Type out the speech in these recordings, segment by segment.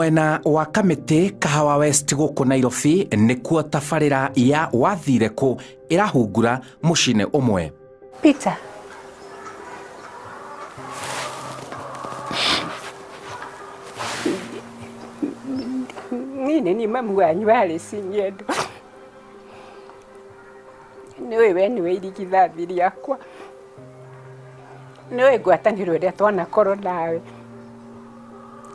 Mwena wa Kamĩtĩ Kahawa West gũkũ Nairobi nĩkuo tabarĩra ya Wathire Kũ ĩrahungura mũciĩ-inĩ ũmwe. Peter. Niĩ nĩ niĩ mamu wanyu Alice Ng'endo. Nĩũĩ we nĩwe irigithathi rĩakwa. Nĩũĩ ngwatanĩro ĩrĩa twanakorwo nawe,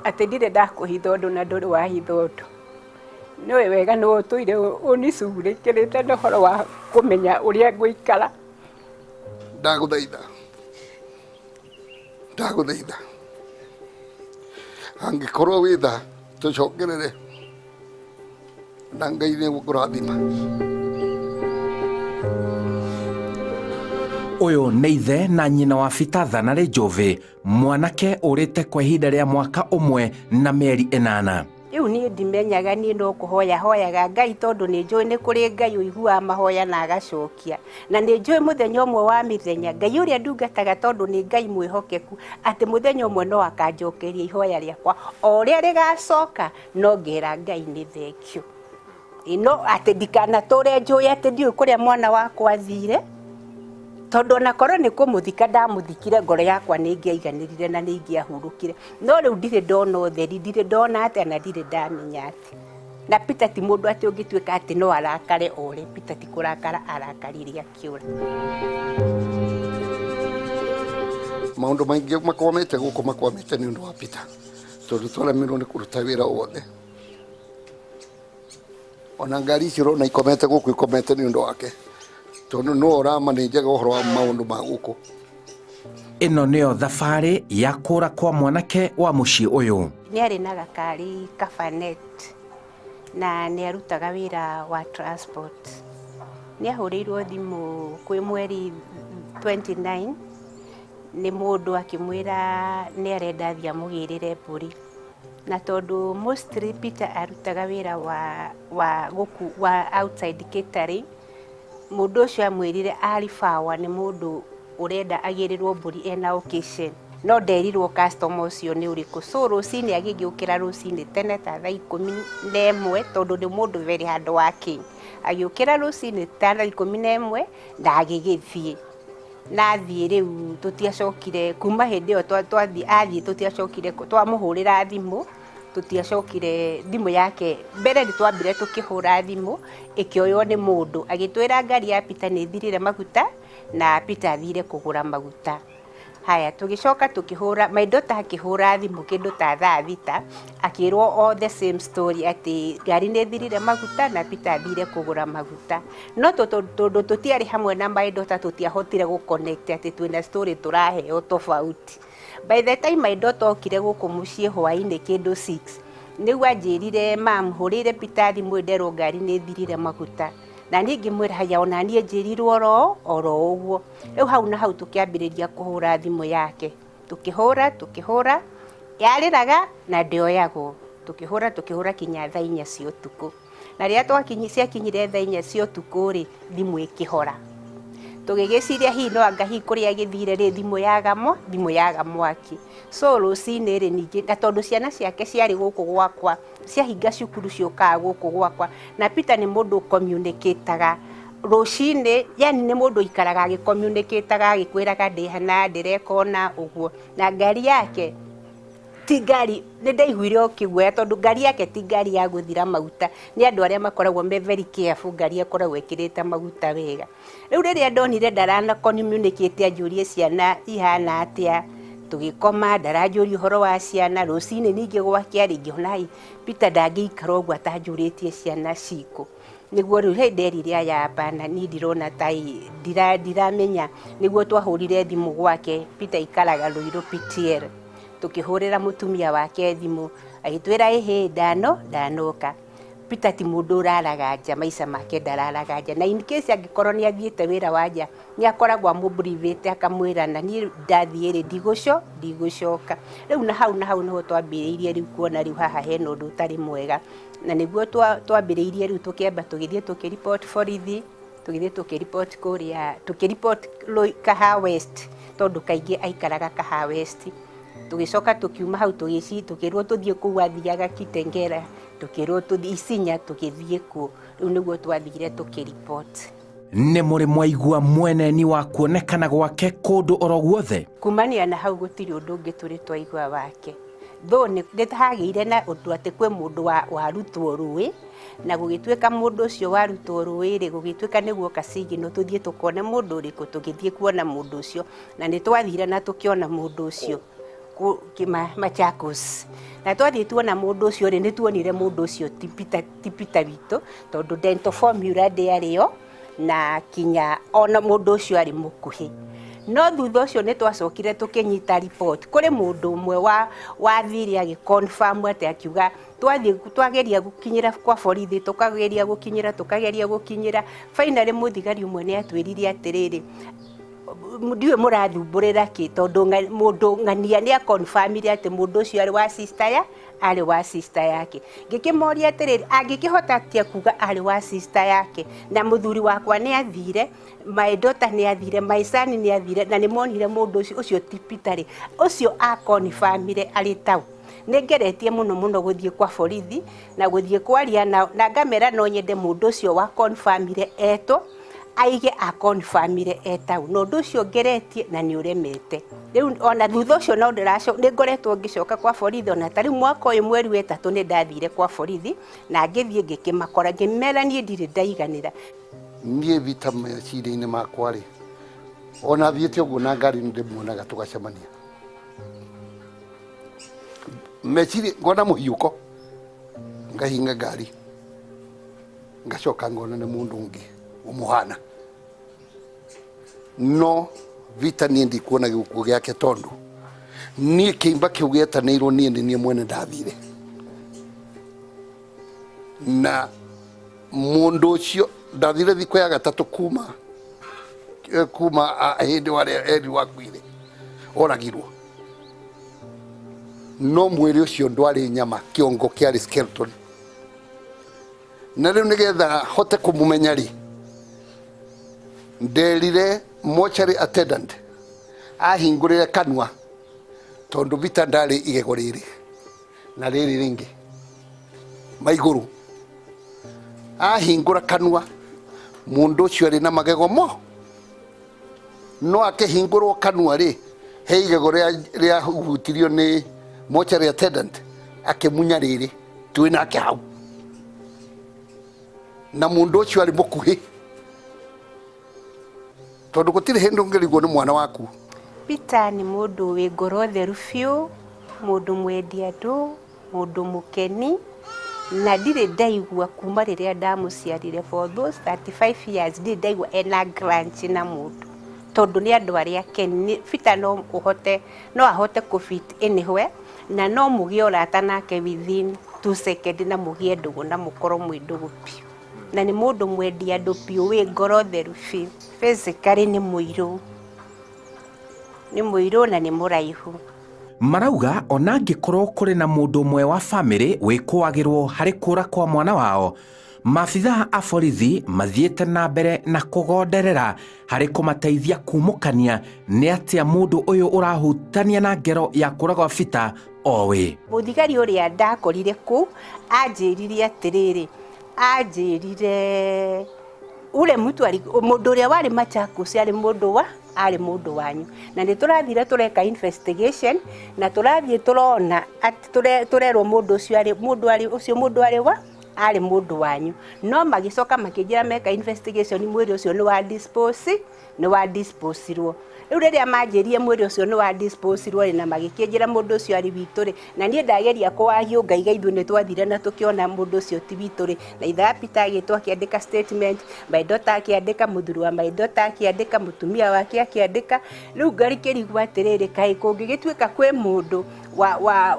atĩ ndirĩ ndakũhitha ũndũ na ndũrĩ wahitha ũndũ. Nĩũĩ wega nĩwe ũtũire ũnicugurĩkĩrĩte na ũhoro wa kũmenya ũrĩa ngũikara. Ndagũthaitha, ndagũthaitha, angĩkorwo wĩ tha tũcokerere na Ngai nĩ egũkũrathima. Ũyũ nĩ ithe na nyina wa Peter Thanarĩ Njũvĩ, mwanake ũrĩte kwa ihinda rĩa mwaka ũmwe na mĩeri ĩnana. Rĩu niĩ ndimenyaga, niĩ no kũhoya hoyaga Ngai tondũ nĩ njũĩ nĩ kũrĩ Ngai ũiguaga mahoya na agacokia. Na nĩ njũĩ mũthenya ũmwe wa mĩthenya, Ngai ũrĩa ndungataga tondũ nĩ Ngai mwĩhokeku, atĩ mũthenya ũmwe no akanjokeria ihoya rĩakwa. O ũrĩa rĩgacoka, no ngera Ngai nĩ thengiũ. No atĩ ndikanatũre njũĩ atĩ ndiũĩ kũrĩa mwana wakwa athire, tondũ ona korwo nĩ kũmũthika ndamũthikire ngoro yakwa nĩ ĩngĩaiganĩrire na nĩ ingĩahurũkire. No rĩu ndirĩ ndona ũtheri, ndirĩ ndona atĩa na ndirĩ ndamenya atĩ. Na Peter ti mũndũ atĩ ũngĩtuĩka atĩ no arakare ore, Peter ti kũrakara arakarire akĩũra. Maũndũ maingĩ makwamĩte gũkũ makwamĩte nĩ ũndũ wa Peter, tondũ twaremirwo nĩ kũruta wĩra wothe. Ona ngari icio ũrona ikomete gũkũ ikomete nĩ ũndũ wake, tondũ nĩwe ũramanĩnjaga ũhoro wa maũndũ ma gũkũ. Ĩno nĩyo thabarĩ ya kũra kwa mwanake wa mũciĩ ũyũ. Nĩ arĩ na gakari kabanet na nĩ arutaga wĩra wa transport. Nĩ ahũrĩirwo thimũ kwĩ mweri 29 nĩ mũndũ akĩmwĩra nĩ arenda athiĩ amũgĩrĩre mbũri. Na tondũ mostly Peter arutaga wĩra wa, wa, gũku, wa outside catering, mũndũ ũcio amwĩrire aribawa nĩ mũndũ ũrenda agĩrĩrwo mbũri ena occasion no nderirwo customer ũcio nĩ ũrĩkũ. So rũcinĩ agĩgĩũkĩra rũcinĩ tene ta thaa 11 tondũ nĩ mũndũ very hard working. Agĩũkĩra rũcinĩ ta thaa 11 na agĩgĩthiĩ. Na athiĩ rĩu tũtiacokire kuma hĩndĩ ĩyo twathiĩ athiĩ tũtiacokire twamũhũrĩra thimũ tũtiacokire thimũ yake mbere nĩ twambire tũkĩhũra thimũ ĩkĩoywo nĩ mũndũ agĩtwĩra ngari ya Peter nĩ ĩthirire maguta na Peter athire kũgũra maguta. Haya tũgĩcoka tũkĩhũra my daughter akĩhũra thimũ kĩndũ ta thaa 6 akĩrwo o the same story atĩ ngari nĩ ĩthirire maguta na Peter athire kũgũra maguta. No tondũ tũtiarĩ hamwe na my daughter tũtiahotire gũ connect atĩ twĩna story tũraheo tofauti. By the time my daughter okire gũkũ mũciĩ hwainĩ kĩndũ 6 nĩguo anjĩrire mum hũrĩire Peter thimũ nderwo ngari nĩ ĩthirire maguta. Na niĩ ngĩmwĩra haya ona niĩ njĩrirwo oro ũguo. Rĩu hau na hau tũkĩambĩrĩria kũhũra thimũ yake, tũkĩhũra tũkĩhũra, yarĩraga na ndĩoyagwo, tũkĩhũra tũkĩhũra kinya thaa 4 cia ũtukũ. Na rĩrĩa twakinyi ciakinyire thaa 4 cia ũtukũ rĩ, thimũ ĩkĩhora. Tũgĩgĩciria hihi no anga hihi kũrĩa ĩgĩthire rĩ, thimũ yaga thimũ yaga mwaki. So rũcinĩ rĩ ningĩ, na tondũ ciana ciake ciarĩ gũkũ gwakwa, ciahinga cukuru ciũkaga gũkũ gwakwa, na Peter nĩ mũndũ ũ communicate rũcinĩ, yani nĩ mũndũ ũikaraga agĩ communicate agĩkwĩraga ndĩ hana, ndĩreka ũna, ũguo. Na ngari yake ti ngari, nĩ ndaiguire o kĩguoya tondũ ngari yake ti ngari ya gũthira maguta, nĩ andũ arĩa makoragwo me very careful, ngari ĩkoragwo ĩkĩrĩte maguta wega. Rĩu rĩrĩa ndonire ndarana communicate anjũrie ciana ihana atĩa, tũgĩkoma ndaranjũria ũhoro wa ciana, rũcinĩ ningĩ gwakĩa rĩ ngĩona hai Peter ndangĩikara ũguo atanjũrĩtie ciana cikũ. Nĩguo rĩu he nderire aya hapana niĩ ndirona ta ndiramenya, nĩguo twahũrire thimũ gwake, Peter aikaraga Ruiru PTL, tũkĩhũrĩra mũtumia wake thimũ, agĩtwĩra ĩhĩ ndanoka. Peter ti mũndũ ũraraga nja, maica make ndararaga nja, na in case angĩkorwo nĩ athiĩte wĩra wa nja, nĩ akoragwo amũ brief ĩte akamwĩra na niĩ ndathiĩ rĩ ndigũcoka. Rĩu na hau na hau nĩho twambĩrĩirie rĩu kuona rĩu haha hena ũndũ ũtarĩ mwega, na nĩguo twambĩrĩirie rĩu tũkĩamba tũgĩthiĩ tũkĩ report borithi, tũgĩthiĩ tũkĩ report kũrĩa, tũkĩ report Kahawa West, tondũ kaingĩ aikaraga Kahawa West. Tũgĩcoka tũkiuma hau, tũgĩci tũkĩrwo tũthiĩ kũu athiaga Kitengela, tũkĩrwo tũthiĩ Isinya, tũgĩthiĩ kuo. Rĩu nĩguo twathire tũkĩripoti. Nĩ mũrĩ mwaigua mweneni wa kuonekana gwake kũndũ oro guothe? Kumania na hau gũtirĩ ũndũ ũngĩ tũrĩ twaigua wake. Though nĩ hagĩire na ũndũ atĩ kwĩ mũndũ warutwo rũĩ, na gũgĩtuĩka mũndũ ũcio warutwo rũĩ rĩ, gũgĩtuĩka nĩguoka signal tũthiĩ tũkone mũndũ ũrĩkũ. Tũgĩthiĩ kuona mũndũ ũcio, na nĩ twathire na tũkĩona mũndũ ũcio Machakos. Na twathiĩ tuona mũndũ ũcio rĩ, nĩ tuonire mũndũ ũcio ti Peter witũ, tondũ dental formula ndĩarĩ yo na kinya ona mũndũ ũcio arĩ mũkuhĩ. No thutha ũcio nĩ twacokire tũkĩnyita report kũrĩ mũndũ ũmwe wa wathire agĩconfirm atĩ akiuga twathiĩ twageria gũkinyĩra kwa borithi, tũkageria gũkinyĩra, tũkageria gũkinyĩra. Finally mũthigari ũmwe nĩ atwĩrire atĩrĩrĩ, ndiũĩ mũrathumbũrĩra kĩ, tondũ mũndũ ng'ania nĩ akonfamire atĩ mũndũ ũcio arĩ wa sister ya arĩ wa sister yake. Ngĩkĩmoria atĩrĩrĩ, angĩkĩhota atĩa kuga arĩ wa sister yake na mũthuri wakwa nĩ athire, my daughter nĩ athire, my son nĩ athire, na nĩ monire mũndũ ũcio, ũcio ti Peter rĩ, ũcio akonfamire arĩ tau. Nĩ ngeretie mũno mũno gũthiĩ kwa borithi na gũthiĩ kwaria nao, na ngamera no nyende mũndũ ũcio wa confirmire etwo aige akonfamire etau, na ũndũ ũcio ngeretie na nĩ ũremete. Rĩu ona thutha ũcio no ndĩraco nĩ ngoretwo ngĩcoka kwa borithi. Ona ta rĩu mwaka ũyũ mweri wa 3 nĩ ndathire kwa borithi na ngĩthiĩ ngĩkĩmakora, ngĩmera niĩ ndirĩ ndaiganĩra. Niĩ vita meciria-inĩ makwa rĩ, ona thiĩte ũguo na ngari nĩ ndĩmuonaga tũgacemania meciria, ngona mũhiũko ngahinga ngari, ngacoka ngona nĩ mũndũ ũngĩ ũmũhana. No vita niĩ ndikuona gĩkuũ gĩake, tondũ niĩ kĩimba kĩu gĩetanĩirwo niĩ nĩ niĩ mwene ndathire na mũndũ ũcio. Ndathire thikũ ya gatatũ kuma hĩndĩ warĩa eri wakuire oragirwo, no mwĩrĩ ũcio ndwarĩ nyama, kĩongo kĩarĩ skeleton. Na rĩu nĩgetha hote kũmũmenya rĩ, nderire mortuary attendant ahingũrĩre kanua, tondũ vita ndarĩ igego rĩrĩ na rĩrĩ rĩngĩ maigũrũ. Ahingũra kanua, mũndũ ũcio arĩ na magego mo, no akĩhingũrwo kanua rĩ, he igego rĩahutirio nĩ mortuary attendant, akĩmunya rĩrĩ twĩ nake hau. Na mũndũ ũcio arĩ mũkuhĩ, tondũ gũtirĩ hĩndĩ ũngĩrigwo nĩ mwana waku. Peter nĩ mũndũ wĩ ngoro theru biũ, mũndũ mwendi andũ, mũndũ mũkeni, na ndirĩ ndaigua kuma rĩrĩa ndamũciarire for those 35 years, ndirĩ ndaigua ena grudge na mũndũ, tondũ nĩ andũ arĩa akeni. Peter no ũhote no ahote kũ fit anywhere, na no mũgĩe ũrata nake within 2 second, na mũgĩe ndũgũ na mũkorwo mwĩ ndũgũ biũ. Na nĩ mũndũ mwendi andũ biũ, wĩ ngoro theru biũ. Physically nĩ mũirũ, nĩ mũirũ na nĩ mũraihu. Marauga ona angĩkorwo kũrĩ na mũndũ ũmwe wa famĩlĩ wĩkũagĩrwo harĩ kũra kwa mwana wao, maabithaa a borithi mathiĩte na mbere na kũgonderera harĩ kũmateithia kumũkania nĩ atĩa mũndũ ũyũ ũrahutania na ngero ya kũra gwa Peter oĩ. Mũthigari ũrĩa ndakorire kũu anjĩrire atĩrĩrĩ, anjĩrire ule mtu mũndũ ũrĩa warĩ Machakos arĩ mũndũ wanyu, na nĩ tũrathire tũreka investigation, na tũrathiĩ tũrona atĩ tũrerwo mũndũ ũcio arĩ mũndũ arĩ ũcio mũndũ arĩ wa arĩ mũndũ wanyu. No magĩcoka makĩnjĩra meka investigation, mwĩrĩ ũcio nĩ wa disposirwo. Rĩu rĩrĩa manjĩrire mwĩrĩ ũcio nĩ wa disposirwo rĩ, na magĩkĩnjĩra mũndũ ũcio arĩ witũ rĩ, na niĩ ndageria kũwahiũ ngaiga ithuĩ nĩ twathire na tũkĩona mũndũ ũcio ti witũ rĩ, na ithe Peter agĩtwo akĩandĩka statement, my daughter akĩandĩka, mũthuri wa my daughter akĩandĩka, mũtumia wake akĩandĩka. Rĩu ngarikĩrigwo atĩrĩrĩ, kaĩ kũngĩgĩtuĩka kwĩ mũndũ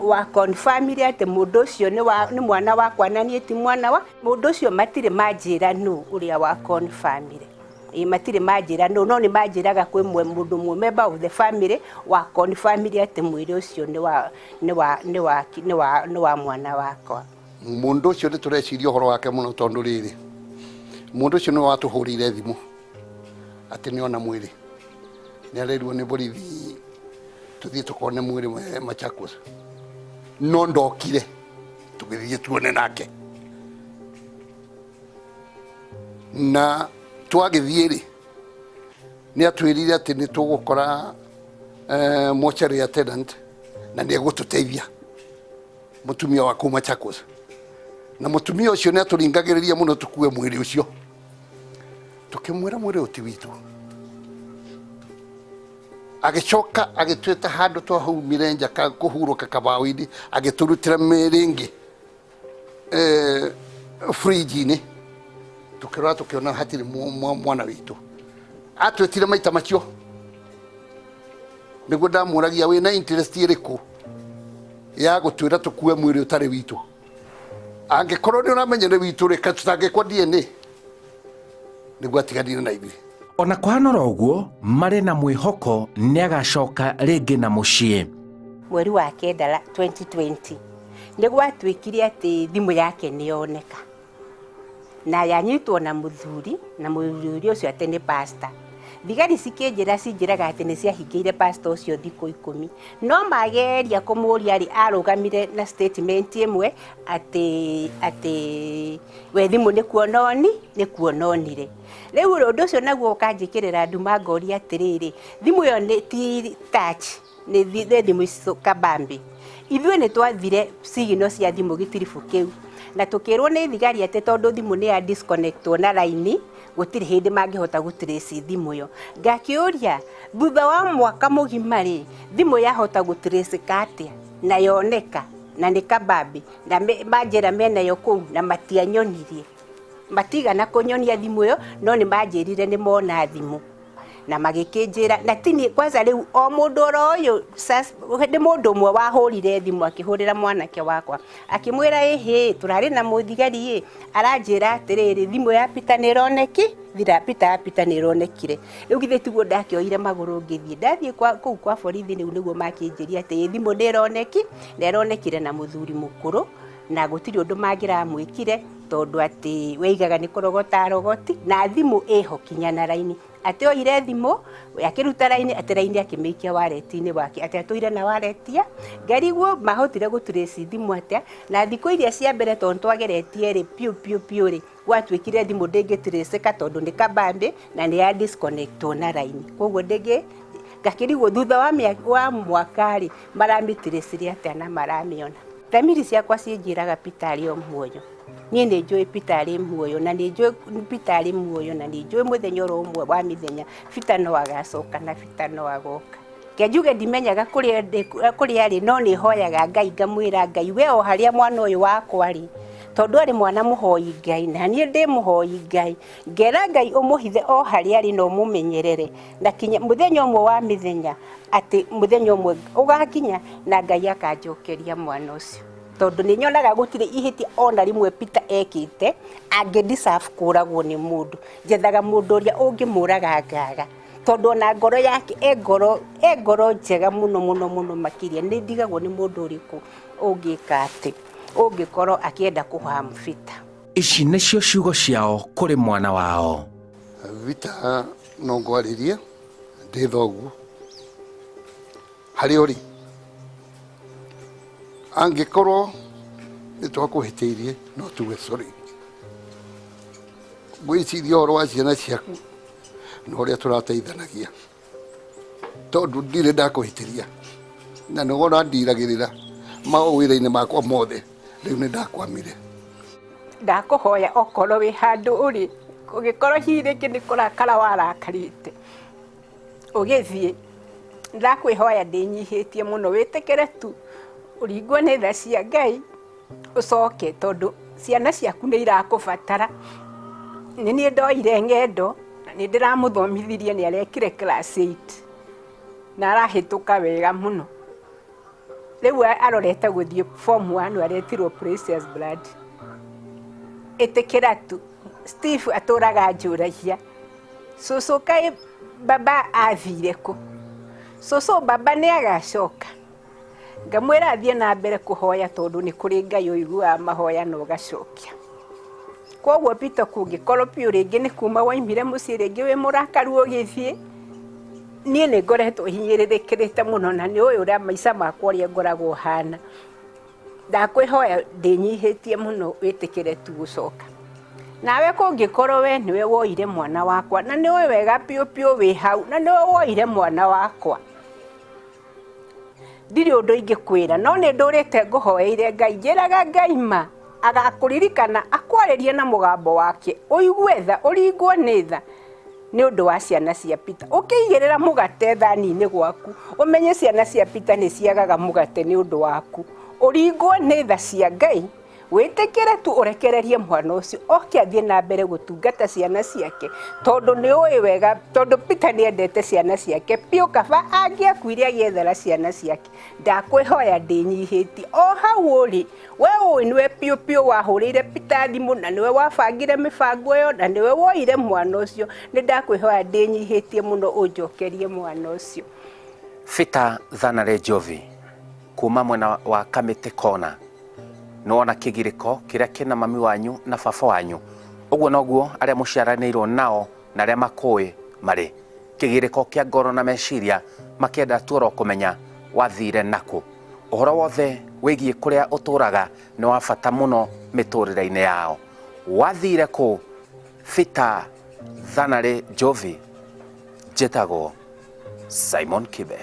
wa confirmire atĩ mũndũ ũcio nĩ mwana wakwa na niĩ ti mwana wa mũndũ ũcio, matirĩ manjĩra nũ ũrĩa wa confirmire. Ĩ matirĩ manjĩra no, no nĩ manjĩraga kwĩ mũndũ ũmwe member of the family wa confirmire atĩ mwĩrĩ ũcio nĩ wa mwana wakwa. Mũndũ ũcio nĩ tũreciria ũhoro wake mũno, tondũ rĩrĩ, mũndũ ũcio nĩwe watũhũrĩire thimũ atĩ nĩ ona mwĩrĩ, nĩ arerirwo nĩ borithi. Tũthiĩ tũkone mwĩrĩ Machakos, no ndokire. Tũgĩthiĩ tuone nake, na twagĩthiĩ rĩ, nĩ atwĩrire atĩ nĩ tũgũkora mortuary attendant na nĩ egũtũteithia, mũtumia wa kũu Machakos. Na mũtumia ũcio nĩ atũringagĩrĩria mũno tũkue mwĩrĩ ũcio. Tũkĩmwĩra mwĩrĩ ũyũ ti witũ. Agĩcoka agĩtwĩta handũ twaumire nja kũhurũka kabaũ-inĩ, agĩtũrutĩra mĩĩrĩ ĩngĩ fridge-inĩ. Tũkĩrora, tũkĩona hatirĩ mwana witũ. Atwĩtire maita macio nĩguo ndamũragia, wĩna interest ĩrĩkũ ya gũtwĩra tũkue mwĩrĩ ũtarĩ witũ? Angĩkorwo nĩ ũramenya nĩ witũ rĩ, tũtangĩkwo DNA? Nĩguo atiganire na ithuĩ. Ona kũhana oro ũguo, marĩ na mwĩhoko nĩ agacoka rĩngĩ na mũciĩ. Mweri wa 9 2020 nĩ gwatuĩkire atĩ thimũ yake nĩ yoneka na yanyitwo na mũthuri, na mũthuri ũcio atĩ nĩ pastor. Thigari cikĩnjĩra, cinjĩraga atĩ nĩ ciahingĩire pastor ũcio thikũ 10, no mageria kũmũria rĩ, arũgamire na statement ĩmwe atĩ we thimũ nĩ kuona oni nĩ kuona onire. Rĩu ũndũ ũcio naguo ũkanjĩkĩrĩra nduma, ngoria atĩrĩrĩ, thimũ ĩyo nĩ ti touch, nĩ thimũ ici kabambi. Ithuĩ nĩ twathire signal cia thimũ gĩtiribũ kĩu, na tũkĩrwo nĩ thigari atĩ tondũ thimũ nĩ ya disconnectwo na raini, gũtirĩ hĩndĩ mangĩhota gũtrace thimũ ĩyo. Ngakĩũria, thutha wa mwaka mũgima rĩ, thimũ yahota gũtracĩka atĩa na yoneka na nĩ kabambi? Na manjĩra menayo kũu na matianyonirie, matigana kũnyonia thimũ ĩyo, no nĩ manjĩrire nĩ mona thimũ na magĩkĩnjĩra na tini kwanza. Rĩu o mũndũ oro ũyũ nĩ mũndũ ũmwe wahũrire thimũ, akĩhũrĩra mwanake wakwa, akĩmwĩra, ĩhĩ, tũrarĩ na mũthigari ĩ, aranjĩra atĩrĩrĩ, thimũ ya Peter nĩ ĩroneki thira Peter ya Peter nĩ ĩronekire. Rĩu githĩ tiguo ndakĩoire magũrũ ngĩthiĩ, ndathiĩ kũu kwa borithi, rĩu nĩguo makĩnjĩria atĩ thimũ nĩ ĩroneki na ĩronekire na mũthuri mũkũrũ, na gũtirĩ ũndũ mangĩramwĩkire tondũ atĩ weigaga nĩ kũrogota arogoti, na thimũ ĩho kinya na raini, atĩ oire thimũ akĩruta raini, atĩ raini akĩmĩikia wallet-inĩ wake, atĩ atũire na wallet ya ngariguo. Mahotire gũtrace thimũ atĩa? Na thikũ iria cia mbere, tondũ twageretie rĩ piũ piũ piũ rĩ, gwatuĩkire thimũ ndĩngĩtracĩka tondũ nĩ kabambi na nĩ ya disconnectwo na raini, koguo ndĩngĩ. Ngakĩrigwo thutha wa mwaka rĩ, maramĩtracire atĩa na maramĩona? Thamiri ciakwa cinjĩraga Peter arĩ o muoyo. Niĩ nĩ njũĩ Peter arĩ muoyo, na nĩ njũĩ Peter arĩ muoyo, na nĩ njũĩ mũthenya oro ũmwe wa mĩthenya Peter no agacoka na Peter no agoka. Ke njuge ndimenyaga kũrĩa arĩ, no nĩ hoyaga Ngai, ngamwĩra, Ngai, we o harĩa mwana ũyũ wakwa rĩ, tondũ arĩ mwana mũhoi Ngai na niĩ ndĩ mũhoi Ngai, ngera Ngai ũmũhithe o harĩa arĩ na ũmũmenyerere na kinya mũthenya ũmwe wa mĩthenya, atĩ mũthenya ũmwe ũgakinya na Ngai akanjokeria mwana ũcio, tondũ nĩ nyonaga gũtirĩ ihĩtia ona rĩmwe Peter ekĩte angĩ deserve kũragwo nĩ mũndũ. Njethaga mũndũ ũrĩa ũngĩmũraga ngaga, tondũ ona ngoro yake e ngoro njega mũno mũno mũno makĩria. Nĩ ndigagwo nĩ mũndũ ũrĩkũ ũngĩka atĩ ũngĩkorwo akĩenda kũharm Peter. Ici nĩcio ciugo ciao kũrĩ mwana wao. Vita, no ngwarĩrie ndĩ thoguo harĩa ũrĩ. Angĩkorwo nĩ twakũhĩtĩirie, no tuge sorry. Ngwĩciria ũhoro wa ciana ciaku na ũrĩa tũrateithanagia, tondũ ndirĩ ndakũhĩtĩria na nĩwe ũrandiragĩrĩra mawĩra-inĩ makwa mothe. Rĩu nĩ ndakwamire. Ndakũhoya, okorwo wĩ handũ ũrĩ, ũgĩkorwo hihi rĩngĩ nĩ kũrakara warakarĩte ũgĩthiĩ, ndakwĩhoya ndĩnyihĩtie mũno, wĩtĩkĩre tu ũringwo nĩ tha cia Ngai, ũcoke, tondũ ciana ciaku nĩ irakũbatara. Nĩ niĩ ndoire ng'endo na nĩ ndĩramũthomithirie, nĩ arekire class 8 na arahĩtũka wega mũno. Rĩu arorete gũthiĩ form 1, aretirwo Precious Blood. Ĩtĩkĩra tu. Steve atũraga anjũragia, "Cũcũ, kaĩ baba athire kũ? Cũcũ, baba nĩ agacoka?" Ngamwĩra athiĩ na mbere kũhoya, tondũ nĩ kũrĩ Ngai ũiguaga mahoya na ũgacokia. Koguo Peter, kũngĩkorwo biũ rĩngĩ nĩ kuma waimire mũciĩ, rĩngĩ wĩ mũrakaru ũgĩthiĩ, Niĩ nĩ ngoretwo hinyĩrĩrĩkĩrĩte mũno na nĩ ũĩ ũrĩa maica makwa ũrĩa ngoragwo hana. Ndakwĩhoya ndĩnyihĩtie mũno wĩtĩkĩre tu gũcoka. Nawe kũngĩkorwo we nĩwe woire mwana wakwa na nĩũĩ wega piũ piũ wĩ hau na nĩwe woire mwana wakwa, ndirĩ ũndũ ingĩkwĩra no nĩ ndũrĩte ngũhoeire Ngai njĩraga Ngai ma agakũririkana akwarĩrie na mũgambo wake ũigue tha ũringwo nĩ tha nĩ ũndũ wa ciana cia Peter. Ũkĩigĩrĩra mũgate thani-inĩ gwaku ũmenye ciana cia Peter nĩ ciagaga mũgate nĩ ũndũ waku. Ũringwo nĩ tha cia Ngai Wĩtĩkĩre tu ũrekererie mwana ũcio oke athiĩ na mbere gũtungata ciana ciake tondũ nĩ ũĩ wega tondũ Peter nĩ endete ciana ciake biũ kaba angĩakuire agĩethera ciana ciake. Ndakwĩhoya ndĩnyihĩtie o hau ũrĩ we ũĩ nĩwe biũ biũ wahũrĩire Peter thimũ na nĩwe wabangire mĩbango ĩyo na nĩwe woire mwana ũcio, nĩ ndakwĩhoya ndĩnyihĩtie mũno ũnjokerie mwana ũcio. Peter Thanare Njovi kuma mwena wa Kamĩtĩ Corner. Nĩwona kĩgirĩko kĩrĩa kĩna mami wanyu na baba wanyu? Ũguo noguo arĩa mũciaranĩirwo nao na arĩa makũĩ marĩ. Kĩgirĩko kĩa ngoro na meciria makĩenda tu oro kũmenya wathire nakũ. Ũhoro wothe wĩgiĩ kũrĩa ũtũraga nĩ wa bata mũno mĩtũrĩre-inĩ yao. Wathire kũ? Peter Thanarĩ Njovi. Njĩtagwo Simon Kibe.